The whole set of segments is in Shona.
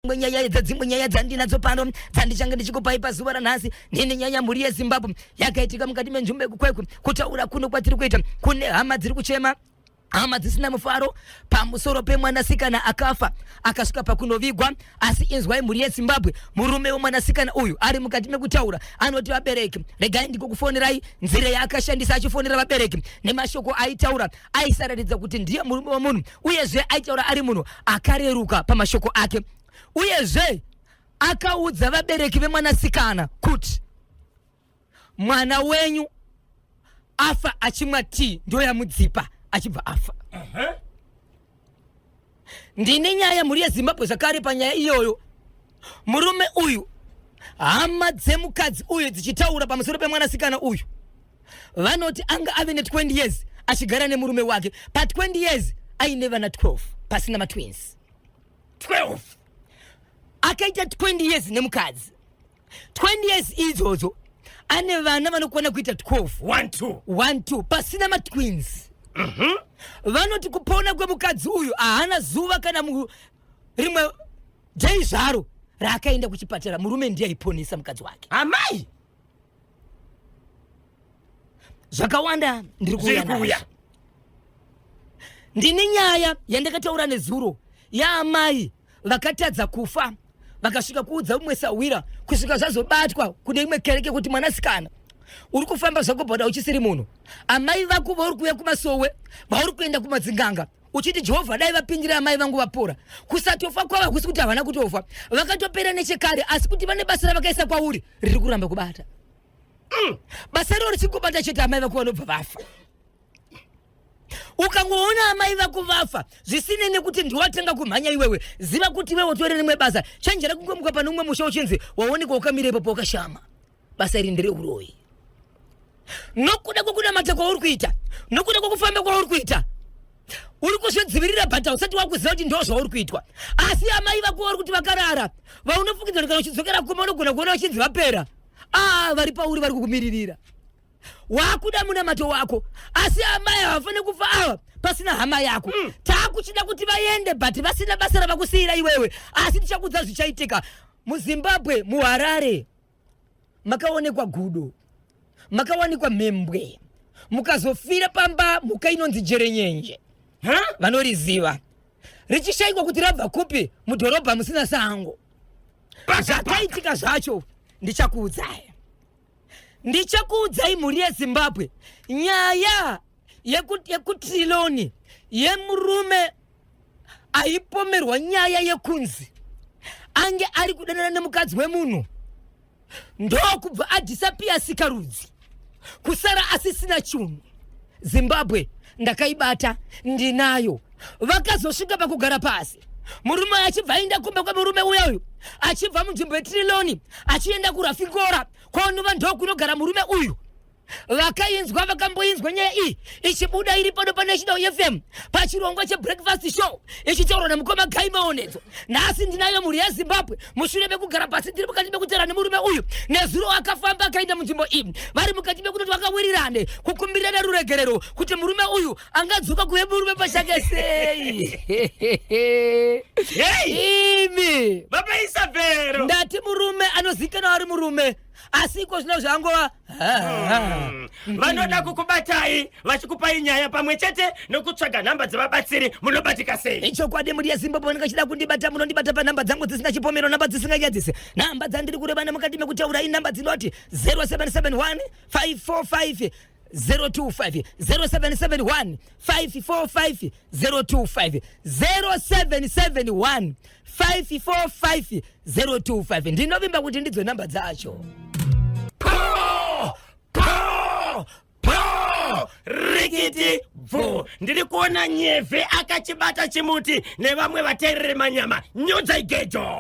Dzimwe nyaya dzedzimwe nyaya dzandinadzo pano dzandichange ndichikupai pazuva ranhasi ndine nyaya mhuri yeZimbabwe yakaitika mukati menzvimbo yekuKwekwe. Kutaura kuno kwatiri kuita kune hama dziri kuchema, hama dzisina mufaro pamusoro pemwanasikana akafa akasvika pakunovigwa. Asi inzwai mhuri yeZimbabwe, murume wemwanasikana uyu ari mukati mekutaura anoti, vabereki, regai ndikokufonerai. Nzira yaakashandisa achifonera vabereki nemashoko aitaura aisaratidza kuti ndiye murume wemunhu, uyezve aitaura ari munhu akareruka pamashoko ake. Uyezve akaudza vabereki vemwanasikana kuti mwana wenyu afa achimwa tii ndoyamudzipa achibva afa. Ndine nyaya mhuri yeZimbabwe zvakare panyaya iyoyo. Murume uyu, hama dzemukadzi uyu dzichitaura pamusoro pemwanasikana uyu, vanoti anga ave ne20 years achigara nemurume wake. Pa20 years aine vana 12 pasina matwins. 12 akaita 20 years nemukadzi. 20 years idzodzo ane vana vanokwana kuita 12. 1 2 1 2 pasina matwins. Vanoti kupona kwemukadzi uyu haana zuva kana rimwe day zvaro raakaenda kuchipatara. Murume ndiye aiponesa mukadzi wake. Amai. Zvakawanda ndiri kuuya Zviri kuuya. nazvo. Ndine nyaya yandakataura nezuro yaamai vakatadza kufa, vakasvika kuudza umwe sahwira, kusvika zvazobatwa kune imwe kereke kuti mwanasikana uri kufamba zvako bhoda uchisiri munhu. Amai vako vauri kuuya kumasowe, vauri kuenda kumadzinganga uchiti Jehovha dai vapindira amai vangu vapora. Kusatofa kwavo hakusi kuti havana kutofa, vakatopera nechekare, asi kuti vane basa ravakaisa kwauri riri kuramba kubata. Basa iroro richingobata chete, amai vako vanobva vafa. Ukangoona amai vako vafa, zvisinei nekuti ndiwatanga kumhanya iwewe, ziva kuti iwewe utori rimwe basa. Chenjera kungomuka pane umwe musha uchinzi waonekwa wakamira ipapo wakashama. Basa iri ndereuroyi. Nokuda kwekunamata kwauri kuita, nokuda kwekufamba kwauri kuita, uri kuzvidzivirira, but hausati wakuziva kuti ndo zvauri kuitwa. Asi amai vako vari kuti vakarara, vaunofungidzira kuti kana uchidzokera kuma unogona kuona vachinzi vapera, vari pauri, vari kukumiririra. Wakuda munamato wako, asi amai havafaniri kufa ava pasina hama yako. Taakuchida kuti vaende but vasina basa ravakusiyira iwewe. Asi tichakudza zvichaitika muZimbabwe. MuHarare makaonekwa gudo, makawanikwa mhembwe, mukazofira pamba mhuka inonzi jerenyenje. Vanoriziva, richishayikwa kuti rabva kupi mudhorobha musina sango. Zvakaitika zvacho ndichakuudzai, ndichakuudzai mhuri yeZimbabwe. Nyaya yekuTriloni yemurume aipomerwa nyaya yekunzi ange ari kudanana nemukadzi wemunhu, ndokubva adhisapiya sikarudzi kusara asisina chunhu. Zimbabwe ndakaibata, ndinayo. Vakazosvika pakugara pasi, murume achibva aenda kumba kwemurume uya uyu, achibva munzvimbo yeTriloni achienda kuRafingora kwaunova ndokunogara murume uyu. Vakainzwa, vakamboinzwa nyaya iyi ichibuda iri pano paNational FM pachirongwa chebreakfast show ichitaurwa namukoma Gai Maonedzo. Nhasi ndinayo mhuri yeZimbabwe. Mushure mekugara pasi, ndiri mukati mekutaura nemurume uyu. Nezuro akafamba akaenda munzvimbo iyi, vari mukati mekutoti vakawirirane kukumbirana ruregerero kuti murume uyu angadzoka kuve murume pachake sei. Hey! Imi. Baba Isabel. Ndati murume anozikanwa ari murume, asi iko zvino zvangova. Vanoda kukubatai vachikupai nyaya pamwe chete nokutsvaga nhamba dzevabatsiri, munobatika sei? Ichokwadi mhuri yeZimbabwe, vanenge vachida kundibata, munondibata panhamba dzangu dzisina chipomero, nhamba dzisinganyadzisi. Nhamba dzandiri kureva nemukati mekutaura inhamba dzinoti 0771 545 025, 0771 545 025, 0771 545 025. Ndinovimba kuti ndidzo nhamba dzacho. Po! Po! Po! Rikiti bvu! Ndiri kuona nyevhe akachibata chimuti nevamwe vateerere manyama. Nyudza igejo.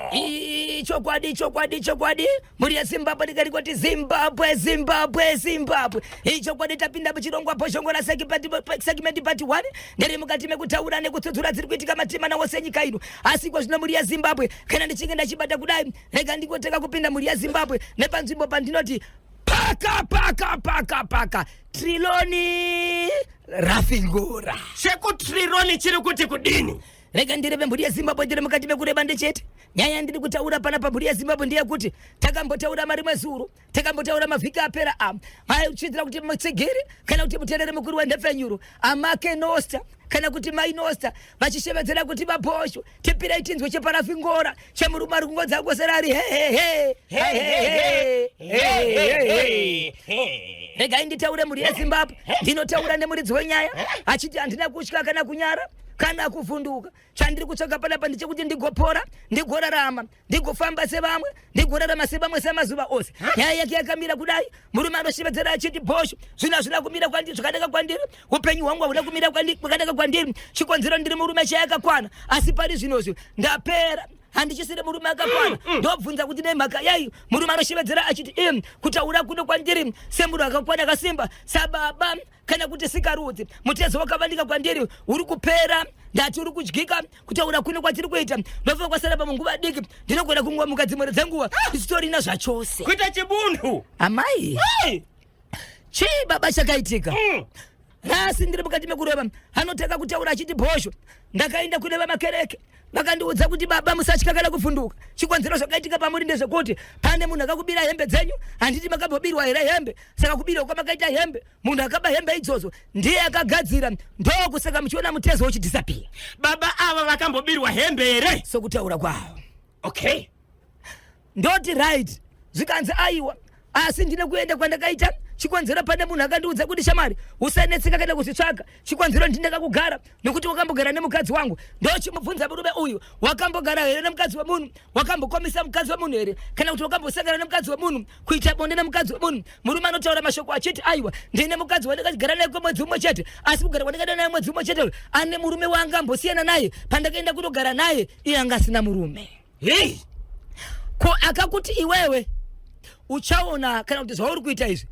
Chokwadi, chokwadi, chokwadi mhuri yeZimbabwe, ndikati kuti Zimbabwe, Zimbabwe, Zimbabwe. Ichokwadi, tapinda muchirongwa Bhozhongora segment part 1. Ndiri mukati mekutaura nekutsudzura dziri kuitika matimana wose enyika ino. Asi iko zvino mhuri yeZimbabwe, kana ndichinge ndachibata kudai, rega ndingotanga kupinda mhuri yeZimbabwe nepanzvimbo pandinoti paka paka paka paka Triloni Rafingora. ChekuTrironi chiri kuti kudini? Rega ndireve mhuri yeZimbabwe, ndiri mukati mekureva ndechete. Nyaya yandiri kutaura pana pamhuri yeZimbabwe ndeyekuti takambotaura marimwe zuro, takambotaura mavhiki apera a maichiitira kuti mutsigiri kana kuti mutereri mukuru wenhepfenyuro amake Nosta kana kuti mai Nosta vachishevedzera kuti vabhosho tipirei tinzwe cheparafingora chemurume ari kungonzi angosera ari hehehe. Regai nditaure mhuri yeZimbabwe, ndinotaura nemuridzi wenyaya achiti handina kutya kana kunyara kana kuvhunduka. Chandiri kutsvaga panapa ndechekuti ndigopora, ndigorarama, ndigofamba sevamwe, ndigorarama sevamwe semazuva ose. Nyaya yake yakamira kudai, murume anoshevedzera achiti bhosho, zvinhu hazvina kumira kwandiri zvakanaka kwandiri, upenyu hwangu hauna kumira kwakanaka kwandiri, chikonzero ndiri murume chayakakwana, asi pari zvinozvi ndapera, handichisiri murume akakwana. Ndobvunza kuti nemhaka yai? Murume anoshevedzera achiti im kutaura kuno kwandiri semunhu akakwana akasimba sababa kana kuti sikarudzi, mutezo wakavandika kwandiri uri kupera, ndati uri kudyika. Kutaura kuno kwatiri kuita ndofunga kwasara pamwe nguva diki, ndinogona kungomuka dzimwe dzenguva isitorina zvachose. Kuita chibundu. Amai, chii baba chakaitika? Nhasi ndiri mukati mekurova, anotanga kutaura achiti bhosho, ndakaenda kune vamakereke, vakandiudza kuti baba musatya kana kuvhunduka, chikonzero zvakaitika pamuri ndezvekuti pane munhu akakubira hembe dzenyu. Handiti makambobirwa here hembe? Saka kubirwa kwamakaita hembe, munhu akaba hembe idzodzo ndiye akagadzira, ndokusaka muchiona mutezo uchidisappear. Baba ava vakambobirwa hembe here? Sokutaura kwavo. Okay. Ndoti right, zvikanzi aiwa, asi ndine kuenda kwandakaita, chikonzero pane munhu akandiudza kuti shamwari usanetseka kana kuzvitsvaga, chikonzero ndindakakugara nekuti wakambogara nemukadzi wangu. Ndochimubvunza murume uyu, wakambogara here nemukadzi wemunhu? Wakambokomisa mukadzi wemunhu here? Kana kuti wakambosangana nemukadzi wemunhu, kuita bonde nemukadzi wemunhu? Murume anotaura mashoko achiti aiwa, ndine mukadzi wandakagara naye kwemwedzi umwe chete, asi kugara kwandakaita naye mwedzi umwe chete ane murume wanga ambosiyana naye, pandakaenda kunogara naye iye anga asina murume. Hei. Ko akakuti iwewe uchaona kana kuti zvauri kuita izvi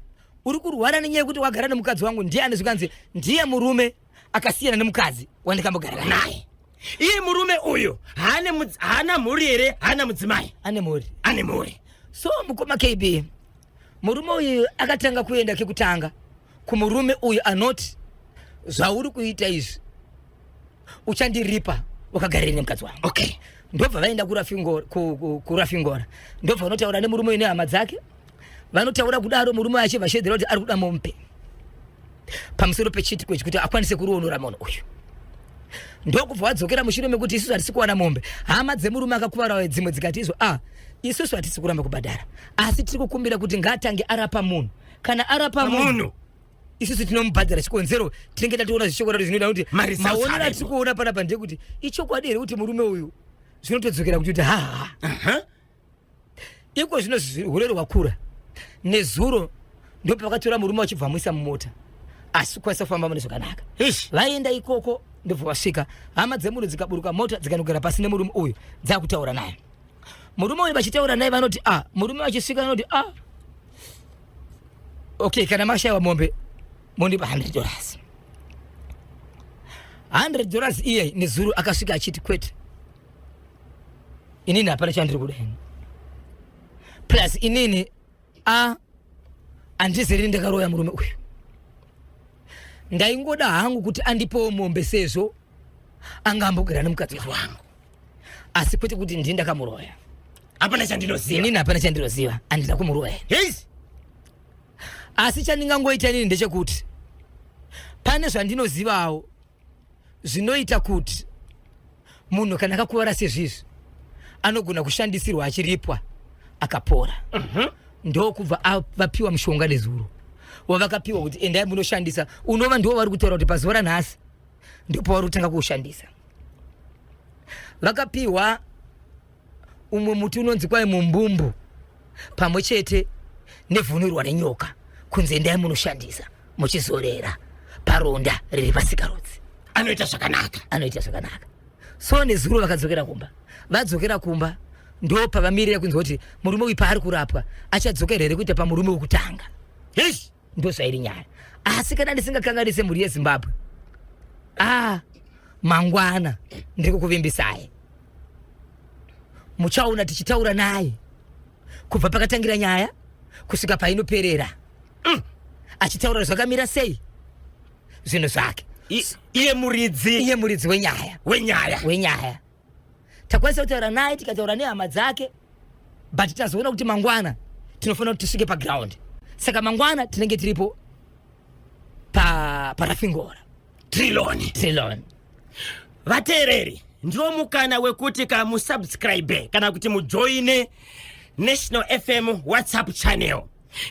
uri kurwara nenyaya yekuti wagara nemukadzi wangu ndiani? Zvikanzi ndiye murume akasiyana nemukadzi wandikambogara naye. Iye murume uyu haana mhuri here? Haana mudzimai? Ane mhuri. Ane mhuri. So mukoma KB, murume uyu akatanga kuenda kekutanga kumurume uyu anoti zvauri kuita izvi uchandiripa wakagarira nemukadzi wangu. Ndobva vaenda kuRafingora, ndobva vanotaura nemurume uyu nehama dzake. Vanotaura kudaro, murume achibva ashedzera kuti ari kuda mombe pamusoro pechiitiko ichi kuti akwanise kuruonora munhu uyu. Ndokubva vadzokera mushure mekuti isusu hatisi kuwana mombe. Hama dzemurume akakuvara dzimwe dzikati izvo a isusu hatisi kuramba kubhadhara, asi tiri kukumbira kuti ngaatange arapa munhu. Kana arapa munhu, isusu tinomubhadhara, chikonzero tinenge tatoona zvichokwadi zvinoita kuti Maresults maonero aripo. atiri kuona panapa ndekuti ichokwadi here kuti murume uyu zvinotodzokera kuti haha. Iko zvino urwere hwakura. Nezuro ndopavakatora murume vachibva vamuisa mumota, asi kukwanisa kufamba mune zvakanaka. Ish. Vaenda ikoko, ndobva vasvika, hama dzemunhu dzikaburuka mota, dzikanogara pasi nemurume uyu, dzakutaura naye murume uyu. Vachitaura naye vanoti a murume vachisvika vanoti a okay, kana mashayiwa mombe mondipa $100. $100 iye nezuro akasvika achiti kwete, inini hapana chandiri kuda ini, plus inini a handiziri ndakaroya murume uyu, ndaingoda hangu kuti andipewo mombe sezvo anga ambogara nemukadzi wangu, asi kwete kuti ndini ndakamuroya. Hapana chandinoziva. Inini hapana chandinoziva, handina kumuroya. Asi chandingangoita inini ndechekuti pane zvandinozivawo zvinoita kuti munhu kana akakuvara sezvizvi anogona kushandisirwa achiripwa akapora. Ndokubva vapiwa mushonga nezuro wavakapiwa kuti endai munoshandisa, unova ndiwo vari kutaura kuti pazuva ranhasi ndipo vari kutanga kuushandisa. Vakapiwa umwe muti unonzi kwai mumbumbu pamwe chete nevhunurwa nenyoka, kunzi endai munoshandisa muchizorera paronda riri pasikarudzi. Anoita zvakanaka. Anoita zvakanaka. So nezuro vakadzokera kumba. Vadzokera kumba ndo pavamirira kunzwa kuti murume uyu paari kurapwa achadzokera here kuita pamurume wekutanga. Eish. Ndo zvairi nyaya. Asi kana ndisingakanganise, mhuri yeZimbabwe, a mangwana ndiri kukuvimbisai muchaona tichitaura naye kubva pakatangira nyaya kusvika painoperera, achitaura zvakamira sei zvinhu zvake. Iye muridzi Iye muridzi wenyaya. Wenyaya. Wenyaya. Takwanisa kutaura naye, tikataura nehama dzake, but tazoona kuti mangwana tinofanira kuti tisvike paground. Saka mangwana tinenge tiripo paRafingora Triloni. Trilon. Vateereri, ndiwo mukana wekuti kamusubscribe kana kuti mujoine National FM WhatsApp channel.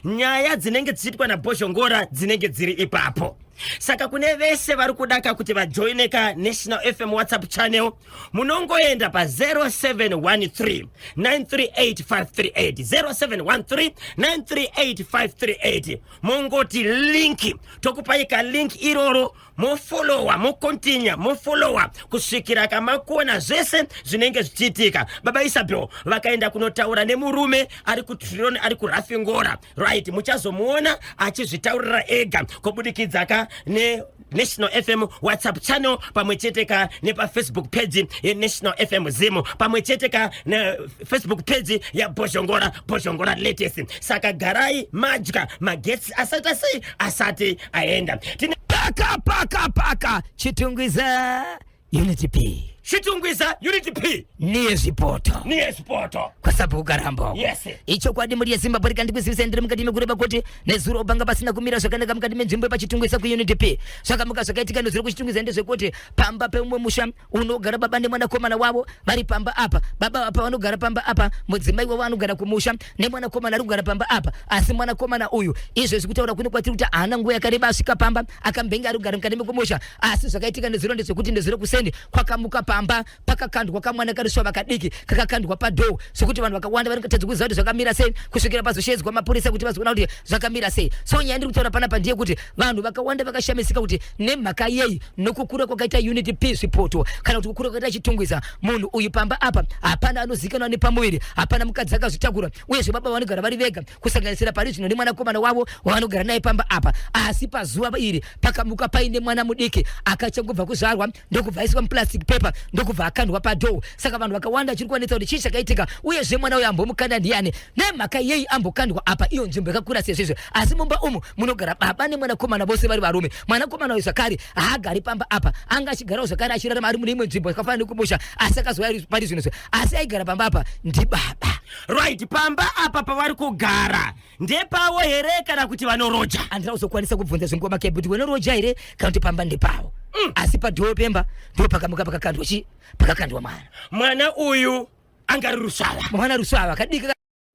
Nyaya dzinenge dzichiitwa naBhozhongora dzinenge dziri ipapo. Saka kune vese vari kudaka kuti vajoine ka National FM WhatsApp channel, munongoenda pa 0713 938538, 0713 938538, mongoti link, tokupai kalink iroro, mofolowa, mokontinya, mofolowa kusvikira kamakona zvese zvinenge zvichiitika. Baba Isabel vakaenda kunotaura nemurume ari kuTrilon, ari kuRafingora, right? Muchazomuona achizvitaurira ega kubudikidza ka neNational FM WhatsApp channel, pamwe chete ka nepaFacebook page yeNational FM Zim, pamwe chete ka neFacebook page yaBhozhongora, Bhozhongora Latest. Saka garai madya magetsi asati asei asati aenda. Tine Paka paka paka Chitungwiza Unit P. Chitungwiza Unit P. Niye zvipoto. Niye zvipoto. Kwasabhuku Karambo. Yes. Ichokwadi, muri yeZimbabwe, rikandikuzivisa ndiri mukati mekureba kuti nezuro panga pasina kumira zvakanaka mukati menzvimbo yepaChitungwiza kuUnit P. Zvakamuka zvakaitika nezuro kuChitungwiza ndezvekuti pamba peumwe musha unogara baba nemwanakomana wavo vari pamba apa. Baba apa vanogara pamba apa, mudzimai wavo anogara kumusha nemwanakomana ari kugara pamba apa. Asi mwanakomana uyu izvezvi kutaura kune kwatiri kuti haana nguva yakareba asvika pamba, akambenge ari kugara mukati mekumusha. Asi zvakaitika nezuro ndezvekuti nezuro kuseni kwakamuka pamba pakakandwa kamwana karusvava kadiki, kakakandwa padoor, zvekuti vanhu vakawanda vari kutadza kuziva kuti zvakamira sei kusvikira pazoshedzwa mapurisa kuti vazoona kuti zvakamira sei. So nyaya ndiri kutaura panapa ndeyekuti vanhu vakawanda vakashamisika kuti nemhaka yei, nokukura kwakaita Unit P zvipoto, kana kuti kukura kwakaita Chitungwiza, munhu uyu pamba apa hapana anozivikanwa nepamuviri, hapana mukadzi akazvitakura, uyezve baba vanogara vari vega, kusanganisira pari zvino nemwanakomana wavo wavanogara naye pamba apa. Asi pazuva iri pakamuka paine mwana mudiki akachangobva kuzvarwa, ndokubva aiswa muplastic paper, ndokubva akandwa padoor. Saka vanhu vakawanda vachiri kuvanetsa kuti chii chakaitika, uyezve mwana uyu ambomukanda ndiani, nemhaka yei ambokandwa apa, iyo nzvimbo yakakura sezvizvo. Asi mumba umu munogara baba nemwanakomana, vose vari varume. Mwanakomana uyu zvakare haagari pamba apa, anga achigarawo zvakare achirarama ari mune imwe nzvimbo yakafanana nekumusha, asi akazouya pari zvino, asi aigara pamba apa ndibaba. Right, pamba apa pavari kugara ndepavo here kana kuti vanoroja? Handina kuzokwanisa kubvunza zvenguva makebi kuti vanoroja here kana kuti pamba ndepavo. Asi padoor pemba ndo pakamuka pakakandwa chi pakakandwa mwana. Mwana uyu angari rusvava? Mwana rusvava kadiki,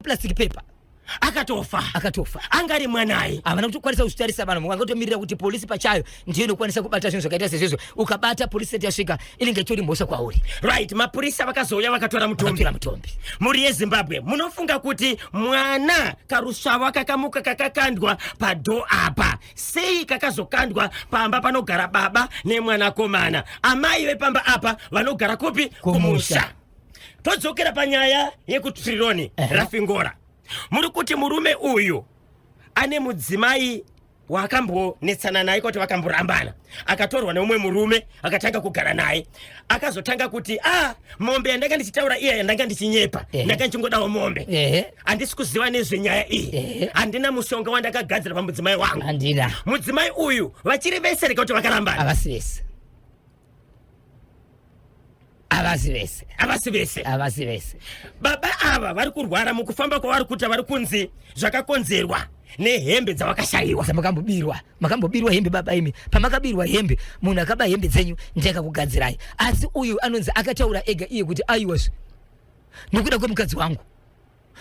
plastic paper. Akatofa? Akatofa. Angari mwanai? Havana kutokwanisa kuzvitarisa. Vanhu vangatomirira kuti polisi pachayo ndiyo inokwanisa kubata zvinhu zvakaita sezvizvo. Ukabata, polisi seti yasvika, inenge itori mhosva kwauri. Right, mapurisa vakazouya vakatora mutumbi. Vakatora mutumbi. Mhuri yeZimbabwe, munofunga kuti mwana karusvava kakamuka kakakandwa padoor apa, sei kakazokandwa pamba panogara baba nemwanakomana? Amai vepamba apa vanogara kupi? Kumusha. Todzokera panyaya yekuTrironi, Rafingora. Muri kuti murume uyu ane mudzimai wakambonetsana naye, kuti vakamborambana, akatorwa neumwe murume, akatanga kugara naye, akazotanga kuti, "A, mombe yandanga ndichitaura iya yandanga ndichinyepa, ndanga ndichingodawo mombe, handisi kuziva nezvenyaya iyi, handina mushonga wandakagadzira pamudzimai wangu." Handina. Mudzimai uyu vachiri vese reka kuti vakarambana? Havasi vese, havasi vese. Havasi vese? Havasi vese. Baba ava vari kurwara, mukufamba kwavari kuita vari kunzi zvakakonzerwa nehembe dzavakashayiwa. Dzamakambobirwa. Makambobirwa hembe, baba imi. Pamakabirwa hembe, munhu akaba hembe dzenyu ndiye akakugadzirai. Asi uyu anonzi akataura ega iye kuti, "Aiwazve, nokuda kwemukadzi wangu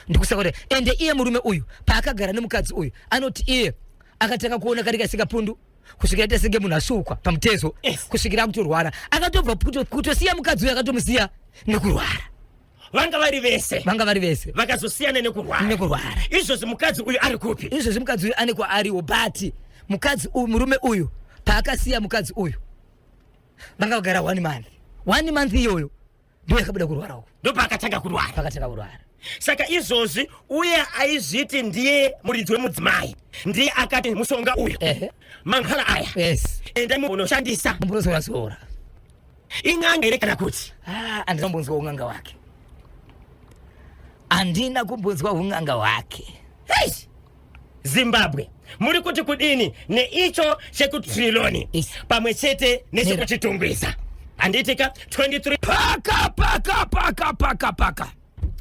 ndikusaka kuti." Ende iye murume uyu paakagara nemukadzi uyu, anoti iye akatanga kuona kari kasingapundu kusvikira aita senge munhu asukwa pamutezo, kusvikira akutorwara, akatobva kutosiya mukadzi uyu, akatomusiya nekurwara. Vanga vari vese? Vanga vari vese. Vakazosiyana nekurwara? Nekurwara. Izvozvi mukadzi uyu ari kupi? Izvozvi mukadzi uyu ane kwaariwo, but mukadzi uyu, murume uyu paakasiya mukadzi uyu, vanga vagara one month. One month iyoyo ndo yakabuda kurwara uku. Ndopaakatanga kurwara? Pakatanga kurwara. Saka izvozvi uye aizviti ndiye muridzi wemudzimai ndiye akati mushonga uyu, manghala aya, endai munoshandisa. Mumbonozora. In'anga here kana kuti? Ah, handina kumbonzwa un'anga hwake, handina kumbonzwa un'anga hwake. Hey! Zimbabwe, muri kuti kudini neicho chekuTriloni pamwe chete nechekuChitungwiza? Handitika 23. Paka paka paka paka paka.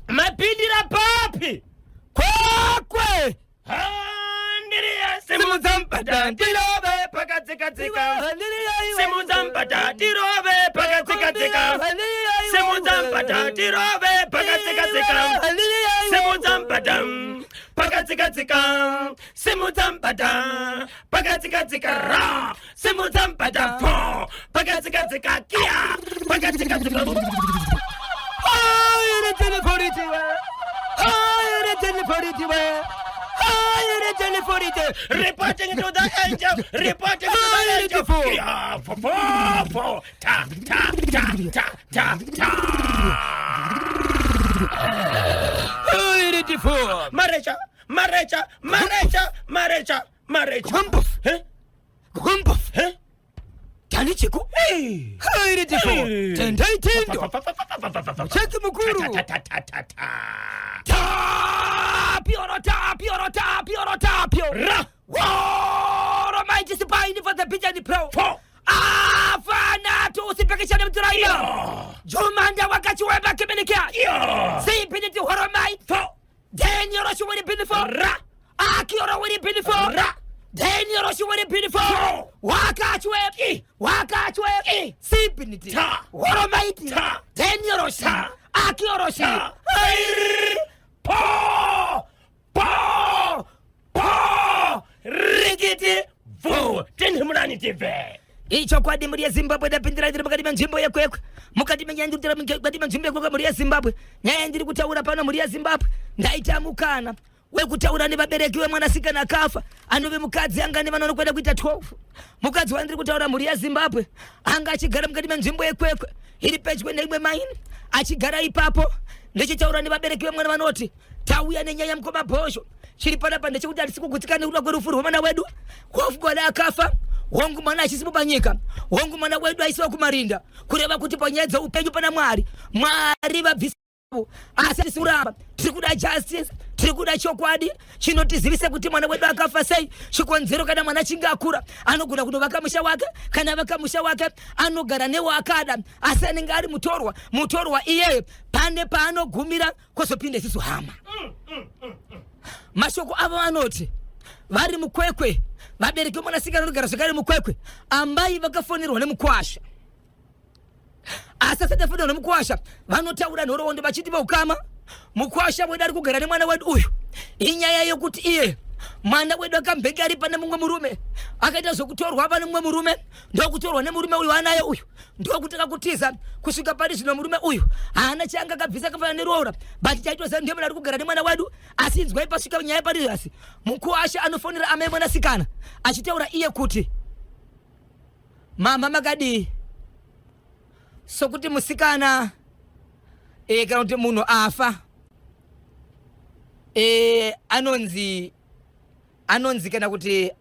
Mapindira papi? Kwakwe. Handiriya Simudza mubhadha ndirove pakadzikadzika. Simudza mubhadha tirove pakadzikadzika. Simudza mubhadha tirove pakadzikadzika. Simudza mubhadha pakadzikadzika. Simudza mubhadha pakadzikadzika ra. Simudza mubhadha po pakadzikadzika kia pakadzikadzika. Reporting to the angel, reporting to the angel. Kia, fo, fo, fo, ta, ta, ta, ta, ta, ta. Marecha, marecha, marecha, marecha, marecha. Gumbuf. Eh? Eh? Tanichiku. Hey. Hey. Tendai tendo. Fa, fa, fa, fa, fa, fa, fa, fa. Cheki mukuru. Ta, ta, ta, ta, ta. Tapio, tapio, tapio, tapio. Ra. Woro mighty spine for the bitch and the pro. Fo. Afana to usipekeshane mturaima. Yo. Jumanda wakachiweba kiminikia. Yo. Sipiniti horomai. Fo. Daniel Oshuwiri binifo. Ra. Akioro wiri binifo. Ra. Daniel Oshuwiri binifo. Fo. Wakachwe. I. Wakachwe. I. Sipiniti. Ta. Horomaiti. Ta. Daniel Oshi. Ta. Akioro Oshi. Ta. Ayr. Po. Po. Po. Rikiti. Vu. Tinhimulani tibve. Ichokwadi mhuri yeZimbabwe, ndapindira ndiri mukati menzvimbo yeKwekwe, mukati menyaya ndiri kutaura mukati menzvimbo yeKwekwe. Mhuri yeZimbabwe, nyaya yandiri kutaura pano, mhuri yeZimbabwe, ndaita mukana wekutaura nevabereki vemwanasikana akafa, anove mukadzi anga nevana vanokwenda kuita 12. Mukadzi wandiri kutaura, mhuri yeZimbabwe, anga achigara mukati menzvimbo yeKwekwe iri pedyo neimwe maini, achigara ipapo. Ndichitaura nevabereki vemwana, vanoti tauya nenyaya, mukoma Bhozho, chiri panapa ndechekuti hatisi kugutsikana nekuda kwerufu rwemwana wedu. Hofugwada akafa, hongu mwana achisipo panyika, hongu mwana wedu aisiwa kumarinda, kureva kuti panyaya dzeupenyu pana Mwari, Mwari vabvisa, asi hatisi kuramba, tiri kuda justice, tiri kuda chokwadi chinotizivisa kuti mwana wedu akafa sei, chikonzero. Kana mwana achinge akura anogona kunovaka musha wake, kana avaka musha wake anogara newaakada, asi anenge ari mutorwa. Mutorwa iyeye pane paanogumira, kwozopinda isusu hama. Mashoko avo anoti vari muKwekwe, vabereki vemwanasikana vanogara zvakare muKwekwe. Amai vakafonerwa nemukwasha, asi asati afonerwa nemukwasha vanotaura nhoroondo vachiti, veukama, mukwasha wedu ari kugara nemwana wedu uyu, inyaya yokuti iye mwana wedu akambenge ari pane mumwe murume, akaita zvokutorwa pane mumwe murume, ndokutorwa nemurume uyu anaye uyu, ndokutanga kutiza. Kusvika pari zvino murume uyu haana chaanga akabvisa akafanana neroora, but chaitwa ndiye munhu ari kugara nemwana wedu. Asi inzwai, pasvika nyaya pari asi mukuwasha anofonera amai mwanasikana achitaura iye kuti, "Mama, makadii?" Sokuti musikana kana kuti munhu afa anonzi kana kuti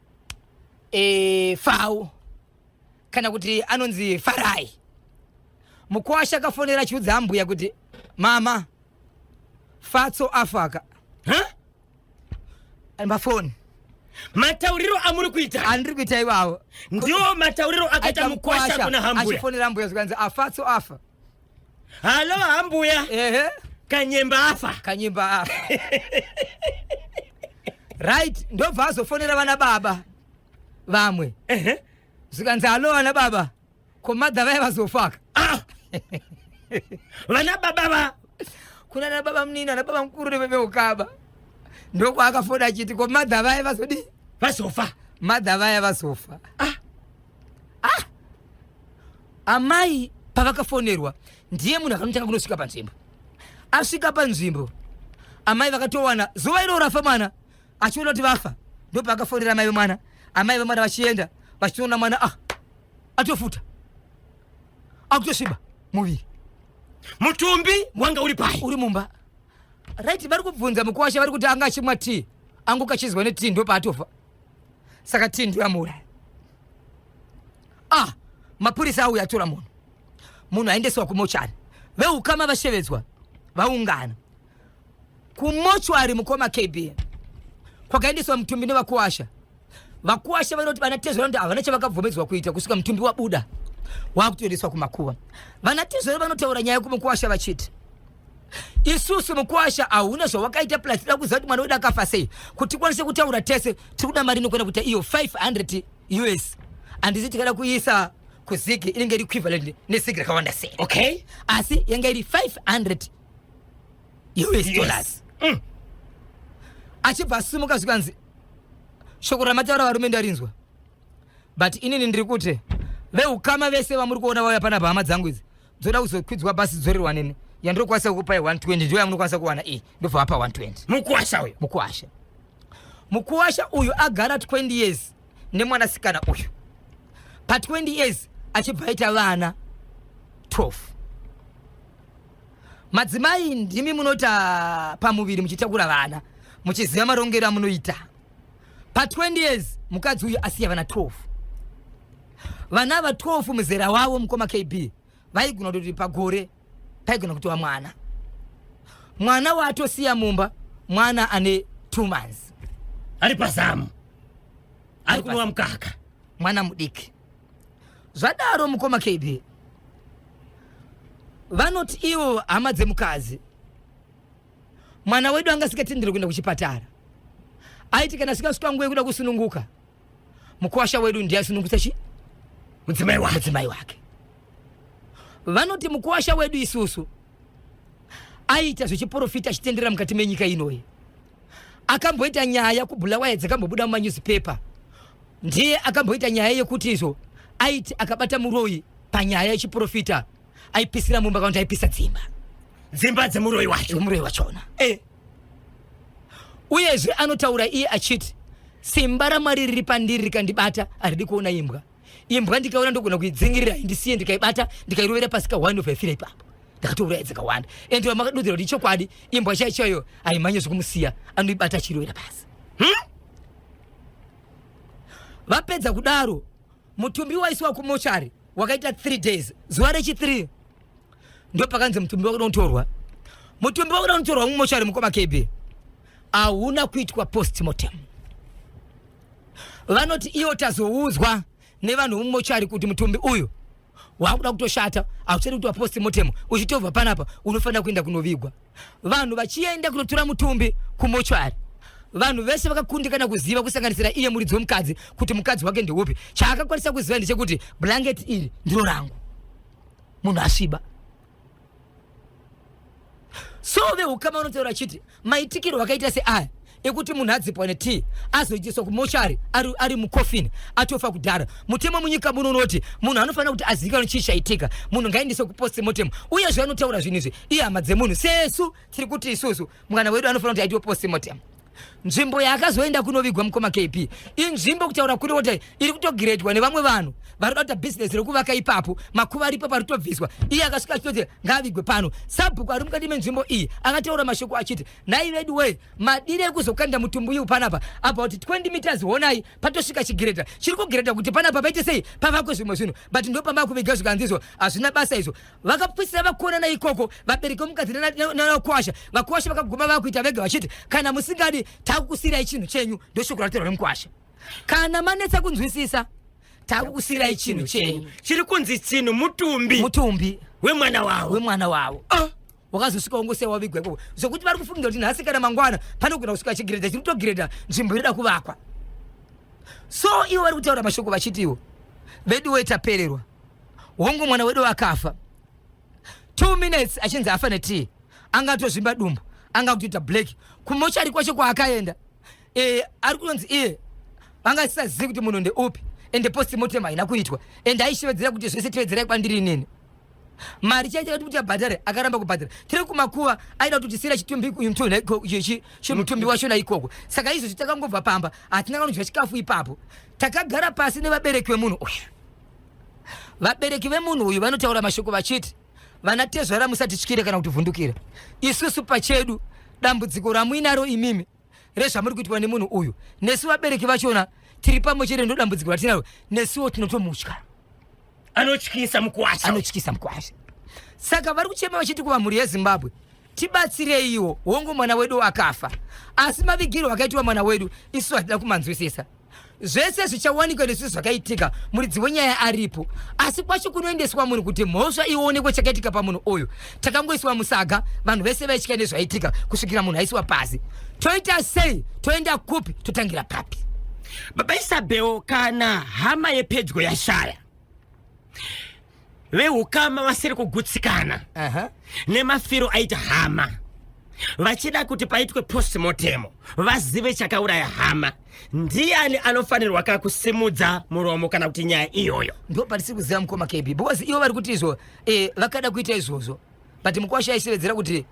Fau kana kuti anonzi Farai. Mukwasha akafonera achiudza ambuya kuti, "Mama, Fatso afaka." Huh? Mafoni. Matauriro amuri kuita andiri kuita iwawo ndiwo matauriro akaita mukwasha kuna hambuya. Achifonera ambuya, zvikanzi aFatso afa. Halo hambuya. Ehe. Kanyemba afa. Kanyemba afa, right. Ndobva azofonera vana baba vamwe. Zvikanzi, "Halo vana baba, komadha vaya vazofaka?" Ah! Vana baba va Kuna na baba munini, ana baba mukuru neveukama. Ndokwaakafona achiti, "Komadha vaya vazodii?" Vazofa. Madha vaya vazofa. Ah. Ah! Amai pavakafonerwa, ndiye munhu akanotanga kunosvika panzvimbo. Asvika panzvimbo, amai vakatowana zuva iro rafa mwana, achiona kuti vafa, ndopaakafonera amai vemwana. Amai vemwana vachienda, vachitoona mwana atofuta, akutosviba muviri. Mutumbi wanga uri pai? Uri mumba, right. Vari kubvunza mukuwasha, vari kuti anga achimwa tii, angokachizwa netii, ndopaatofa, saka tii ndoyamuuraya. Ah, mapurisa auya atora munhu, munhu aendeswa kumochari, veukama vashevedzwa, vaungana kumochwari. Mukoma KB, kwakaendeswa mutumbi nevakuwasha, vakuwasha vanoti vana tezvara kuti havana chavakabvumidzwa kuita kusvika mutumbi wabuda. Wakutoendeswa kumakuva. Vana tizvere vanotaura nyaya kumukuwasha vachiti, isusu mukuwasha hauna zvawakaita, plus tida kuziva kuti mwana wedu akafa sei, kuti tikwanise kutaura tese. Tiri kuda mari inokwana kuita iyo 500 US. Handisi tikada kuisa kuZiG, inenge iri equivalent neZiG rakawanda sei? Asi yanga iri 500 US dollars. Achibva asimuka, zvikanzi, shoko ramataura varume ndarinzwa, but inini ndiri kuti veukama vese vamuri kuona vauya panapa, hama dzangu idzi dzoda kuzokwidzwa bhasi dzorerwa neni. Yandinokwanisa kukupai 120, ndiyo yamunokwanisa kuwana iyi. Ndobva vapa 120. Mukuwasha uyo? Mukuwasha. Mukuwasha uyu agara 20 years nemwanasikana uyu. Pa20 years achibva aita vana 12. Madzimai, ndimi munota pamuviri muchitakura vana, muchiziva marongero amunoita. Pa20 years mukadzi uyu asiya vana 12. Vana va 12 muzera wavo, mukoma KB, vaigona kutoti pagore paigona kutova mwana. Mwana waatosiya mumba, mwana ane 2 months. Ari pazamu, ari kunwa mukaka. Mwana mudiki. Zvadaro, mukoma KB, vanoti ivo hama dzemukadzi, mwana wedu anga asingatenderi kuenda kuchipatara. Aiti kana sikasvika nguva yekuda kusununguka, mukwasha wedu ndiye asunungutsa chi mudzimai wake. Mudzimai wake. Vanoti mukwasha wedu isusu aita zvechiprofita achitenderera mukati menyika inoyi. Akamboita nyaya kuBhulawayo dzakambobuda mumanewspaper. Ndiye akamboita nyaya yekuti izvo aiti akabata muroyi panyaya yechiprofita aipisira mumba kana kuti aipisa dzimba. Dzimba dzemuroyi wacho. Muroyi wachona. Uyezve anotaura iye achiti, simba raMwari riri pandiri rikandibata haridi kuona imbwa. Imbwa ndikaona ndogona kuidzingirira, ndisiye. Ndikaibata, ndikairovera pasi ka1 obva ifira ipapo. Ndakatouraya dzakawanda. Ende vamakadudzira kuti chokwadi imbwa chaiyo chaiyo haimhanye zvekumusiya, anoibata achirovera pasi. Vapedza kudaro, mutumbi waisiwa kumochari, wakaita 3 days. Zuva rechi3 ndo pakanzi mutumbi wakuda kutorwa. Mutumbi wakuda kutorwa mumochari, mukoma KB, hauna kuitwa postmortem. Vanoti iyo tazoudzwa nevanhu vemumochari kuti mutumbi uyu wakuda kutoshata, hauchadi kuitwa postmortem, uchitobva panapa unofanira kuenda kunovigwa. Vanhu vachienda kunotora mutumbi kumochari, vanhu vese vakakundikana kuziva, kusanganisira iye muridzi wemukadzi, kuti mukadzi wake ndeupi. Chaakakwanisa kuziva ndechekuti blanket iri ndiro rangu. Munhu asviba. So veukama vanotaura achiti maitikiro akaita seaya ekuti munhu adzipwa netii, azoitiswa kumochari ari mukofini, atofa kudhara. Mutemo munyika muno unoti munhu anofanira kuti azivikanwe chii chaitika. Munhu ngaendeswe kupostmortem. Uyezve anotaura zvinhu izvi ihama dzemunhu. Sesu tiri kuti isusu mwana wedu anofanira kuti aitwe postmortem. Nzvimbo yaakazoenda kunovigwa, mukoma KB, inzvimbo kutaura kuri kuti iri kutogiredwa nevamwe vanhu vari kuda kuita bhizinesi rekuvaka ipapo. Makuva aripo pari kutobviswa. Iye akasvika achitoti ngaavigwe pano. Sabhuku ari mukati menzvimbo iyi akataura mashoko achiti, nhai vedu wee, madiri ekuzokanda mutumbi uyu panapa about 20 meters, honai patosvika chigireta chiri kugireta kuti panapa paite sei, pavakwe zvimwe zvinhu, but ndo pamba kuviga. Zvikanzizvo hazvina basa izvo. Vakapwisira vakonana ikoko vabereki vomukadzi navakwasha. Vakwasha vakaguma vakuita vega vachiti, kana musingadi, takukusiyirai chinhu chenyu. Ndoshoko rataurwa nemukwasha: kana manetsa kunzwisisa, takukusiyirai chinhu chenyu. Chiri kunzi chinhu mutumbi. Mutumbi. Wemwana wavo. Wemwana wavo. Ah. Wakazosvika wongosiya wavigwa ikoko, zvokuti vari kufungira kuti nhasi kana mangwana panogona kusvika chigiredha chiri kutogireda nzvimbo inoda kuvakwa. So ivo vari kutaura mashoko vachitiwo, vedu we, tapererwa. Hongu, mwana wedu akafa 2 minutes achinzi afa netii, angatozvimba dumbu, anga kutoita black. Kumochari kwacho kwaakaenda, ari kunonzi iye vanga asisazivi kuti munhu ndeupi, ende postmortem haina kuitwa, ende aishevedzera kuti zvese tevedzerai kwandiri inini. Mari chaita kuti abhadhare, akaramba kubhadhara. Tiri kumakuva, aida kuti tisiyira chitumbi chimutumbi wachona ikoko. Saka izvozvi takangobva pamba, hatina kanodya chikafu ipapo. Takagara pasi nevabereki vemunhu uyu. Vabereki vemunhu uyu vanotaura mashoko vachiti, vana tezvara, musatityire kana kutivhundukira. Isusu pachedu dambudziko ramuinaro imimi rezvamuri kuitwa nemunhu uyu, nesu vabereki vachona tiri pamwe chete, ndo dambudziko ratinaro. Nesuwo tinotomutya. Anotyisa mukuwasha. Anotyisa mukwasha. Saka vari kuchema vachiti kuvamhuri yeZimbabwe, tibatsireiwo. Hongu, mwana wedu akafa, asi mavigiro akaitwa mwana wedu isu hatida kumanzwisisa. Zvese zvichawanikwa nesu zvakaitika, muridzi wenyaya aripo, asi kwacho kunoendeswa munhu kuti mhosva ionekwe chakaitika pamunhu uyu. Takangoiswa musaga, vanhu vese vaitya nezvaitika kusvikira munhu aiswa pasi. Toita sei? Toenda kupi? Totangira papi? Baba Isabel, kana hama yepedyo yashaya, veukama vasiri kugutsikana nemafiro aita hama, vachida kuti paitwe postmortem vazive chakauraya hama, ndiani anofanirwa kakusimudza muromo kana kuti nyaya iyoyo? Ndo patisiri kuziva, mukoma KB, because ivo vari kuti izvo vakada kuita izvozvo, but mukwasha aishevedzera kuti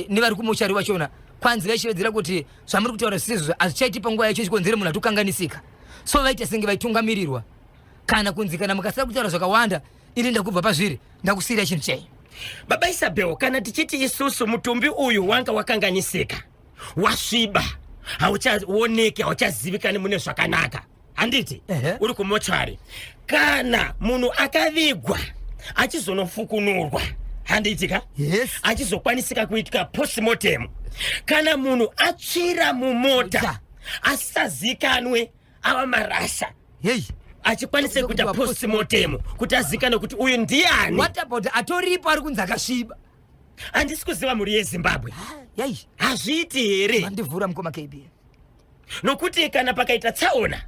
nevari kumuchari vachona kwanzi vaishevedzera kuti zvamuri kutaura zvisizvo hazvichaiti panguva yacho, chikonzere munhu atokanganisika. So vaita senge vaitungamirirwa kana kunzi kana mukasida kutaura zvakawanda, ini ndakubva pazviri, ndakusiyira chinhu chenyu. Baba Isabel, kana tichiti isusu mutumbi uyu wanga wakanganisika, wasviba, hauchaoneki, hauchazivikani mune zvakanaka, handiti? Ehe. Uri kumochari, kana munhu akavigwa achizonofukunurwa, handiti ka? Yes. Achizokwanisika kuitika postmortem, kana munhu atsvira mumota asisazikanwe, ava marasha, hei, achikwanise kuita postmortem kuti azikanwe kuti uyu ndiani? What about atoripo ari kunzi akasviba? Handisi kuziva, mhuri yeZimbabwe. Yai. Hazviiti here? Mandivhura, mukoma KB. Nokuti kana pakaita tsaona,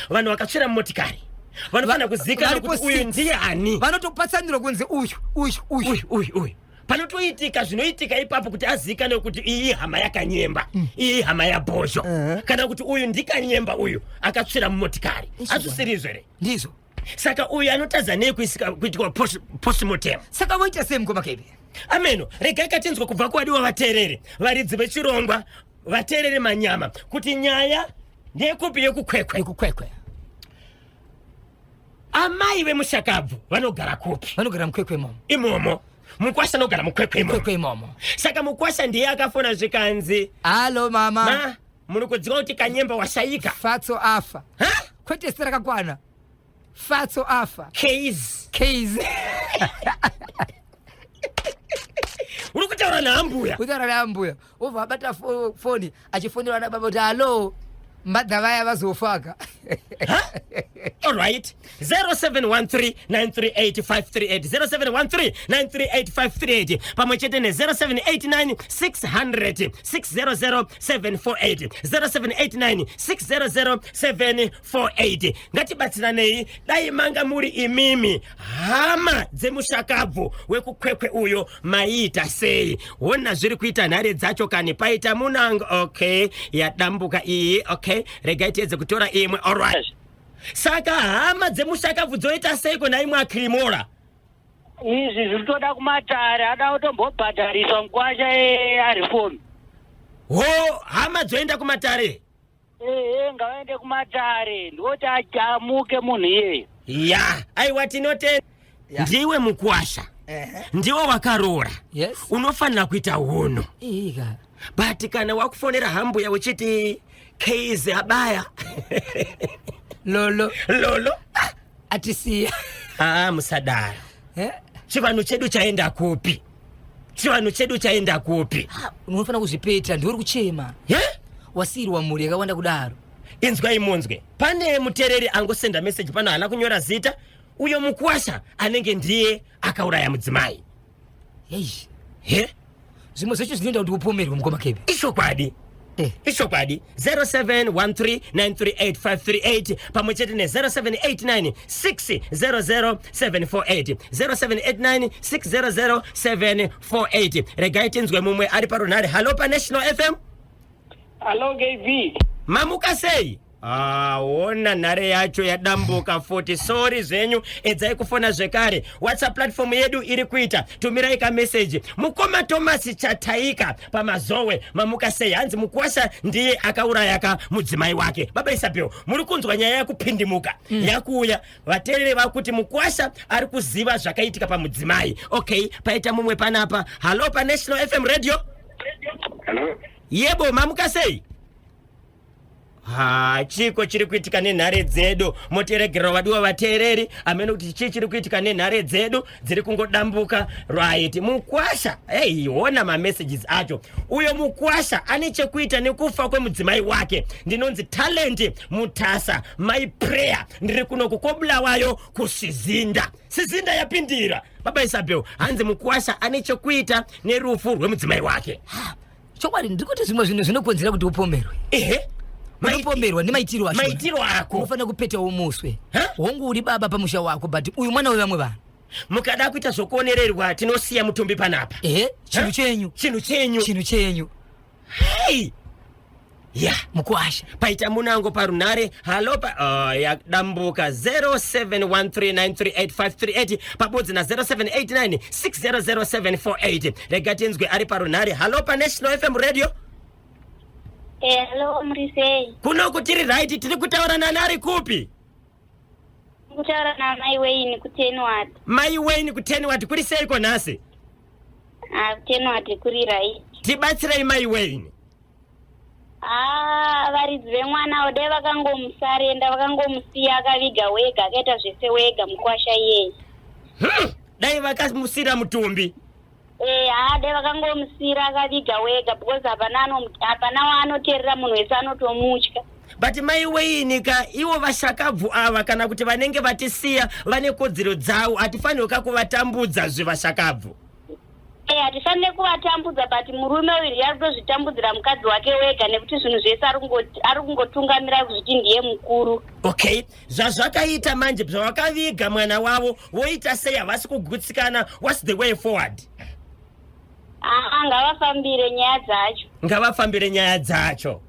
vanhu vakatsvira mumotikari vanofanira kuzikanwa Varipo kuti uyu six. ndiani. Vanotopatsanirwa kunzi uyu, uyu, uyu. Uyu, uyu, uyu. Panotoitika zvinoitika ipapo kuti azikanwe kuti iyi hama yakanyemba, iyi hama yabhozho, kana kuti uyu ndikanyemba, uyu akatsvira mumotikari. Hazvisirizvo here? Ndizvo. Saka uyu anotadza nei kuitwa postmortem? Saka voita sei, mukoma KB? Ameno, regai katinzwa kubva kuwadiwa vateereri, varidzi vechirongwa, vateereri manyama, kuti nyaya ndeyekupi yekuKwekwe. YekuKwekwe. Amai vemushakabvu vanogara kupi? Vanogara muKwekwe imomo. Imomo. Mukwasha anogara muKwekwe imomo. Kwekwe imomo. Saka mukwasha ndiye akafona, zvikanzi, "Halo mama." "Ma, muri kudziwa kuti Kanyemba washayika?" "Fatso afa." Ha? Kwete zita rakakwana, Fatso afa. Case. Case. Uri kutaura naambuya. Kutaura naambuya, wobva abata foni achifonera vana baba kuti, "Halo, mbadha vaya vazofaka." Alright, 0713 938 538, 0713 938 538, pamwe chete ne0789 600 600 748, 0789 600 748. Ngatibatsiranei. Dai manga muri imimi hama dzemushakabvu wekuKwekwe uyo, maiita sei? Hona zviri kuita nhare dzacho kani. Paita munango. Okay, yadambuka iyi. Okay, regai tiedze kutora imwe. Alright, saka hama dzemushakabvu dzoita seiko naimwe akrimora? Izvi zviri toda kumatare, ada kutombobhadhariswa mukwasha arifomi. Ho, hama dzoenda kumatare? Ehe, ngavaende kumatare, ndikuti amuke munhu iyeye. Ya, aiwa, tinotenda. Ndiwe mukwasha, ndiwe wakaroora, unofanira kuita hunhu. Ika. But kana wakufonera hambuya uchiti case abaya, lolo, lolo atisiya. Aa, musadaro. Eh? Chivanhu chedu chaenda kupi? Chivanhu chedu chaenda kupi? Ah, unofanira kuzvipeta, ndiwe uri kuchema. Ye? Wasiyirwa mhuri yakawanda kudaro. Inzwai munzwe, pane muteereri angosenda meseji pano, haana kunyora zita. Uyo mukwasha anenge ndiye akauraya mudzimai. Hei. He. Zvimwe zvacho zvinoita kuti upomerwe, mukoma Kebi. Ichokwadi. Ichokwadi. 0713938538 pamwe chete ne0789 600 748, 0789 600 748. Regai tinzwe mumwe ari parunhare. Halo paNational FM. Hallo KB. Mamuka sei? Aona nhare yacho yadambuka futi, sorry zvenyu, edzai kufona zvekare. WhatsApp platform yedu iri kuita, tumirai kameseji. Mukoma Thomas Chataika paMazowe, mamuka sei? Hanzi mukwasha ndiye akauraya ka mudzimai wake. Baba Isabel, muri kunzwa nyaya yakupindimuka yakuuya. Vateereri vakuti mukwasha ari kuziva zvakaitika pamudzimai. Okay, paita mumwe panapa. Halo paNational FM Radio. Hello. Yebo, mamuka sei? Ha, chiko chiri kuitika nenhare dzedu? Motiregerera vadiwa vateereri, amene kuti chii chiri kuitika nenhare dzedu dziri kungodambuka. Right, mukwasha, hey, ona mamessages acho. Uyo mukwasha ane chekuita nekufa kwemudzimai wake. Ndinonzi Talent Mutasa, my prayer, ndiri kunoku koBulawayo kuSizinda. Sizinda yapindira. Baba Isabel, hanzi mukwasha ane chekuita nerufu rwemudzimai wake. Chokwadi, ndiri kuti zvimwe zvinhu zvinokonzera kuti upomerwe. Ehe. Unopomerwa nemaitiro acho. Maitiro ako. Unofanira kupetawo muswe. Ha? Hongu, uri baba pamusha wako, but uyu mwana wevamwe vanhu. Mukada kuita zvokuonererwa, tinosiya mutumbi panapa. Ehe, chinhu Ha? chenyu. Chinhu chenyu. Chinhu chenyu. Hei, ya. Mukwasha. Paita munango parunhare. Halo pa, yadambuka. 0713938538 pabodzi na 0789600748. Rega tinzwe ari parunhare. Halo paNational FM Radio. Hello, muri sei? Kunoku tiri right. Tiri kutaura nani, ari kupi? Kutaura namai Wayne kuTenward. Mai Wayne kuTenward, kuri seiko nhasi? Ah, kuTenward kuri right. Tibatsirei, mai Wayne. Ah, varidzi vemwana dai vakangomusarenda, vakangomusiya akaviga wega, akaita zvese wega mukwasha iyeye. Dai vakamusira mutumbi. Eh, haa, dai vakangomusira akaviga wega because hapana waanoteerera, munhu wese anotomutya. But mai Wayne ka, ivo vashakabvu ava kana kuti vanenge vatisiya vane kodzero dzavo, hatifanirwi ka kuvatambudza zvevashakabvu. Eh, hatifanire kuvatambudza, but murume uyu ndiye ari kutozvitambudzira mukadzi wake wega nekuti zvinhu zvese ari kungotungamira kuzviti ndiye mukuru. Okay, zvazvakaita manje, zvavakaviga mwana wavo, voita sei? Havasi kugutsikana. What's the way forward? Haa, ngavafambire nyaya dzacho. Ngavafambire nyaya dzacho.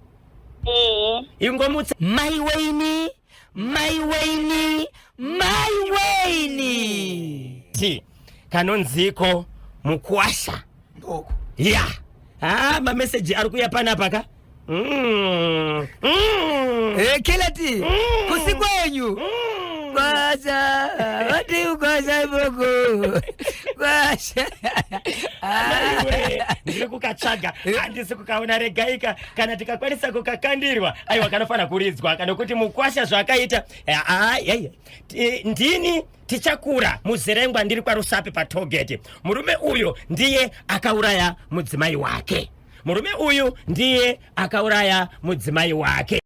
Ehe. Ingomutsa. Mai Wayne, mai Wayne, mai Wayne. Ti kanonziko mukwasha. Ndoko. Ya, ha, mameseji ari kuya panapa ka. Kelati, kusikwenyu. Kwasha, vati kwasha iboko kwasha. Aiwe, ndiri kukatsvaga, handisi kukaona. Regaika, kana tikakwanisa kukakandirwa, aiwa, kanofanira kuridzwa kana kuti mukwasha zvakaita. Ndini tichakura muzerengwa, ndiri kwaRusape patollgate. Murume uyu ndiye akauraya mudzimai wake. Murume uyu ndiye akauraya mudzimai wake.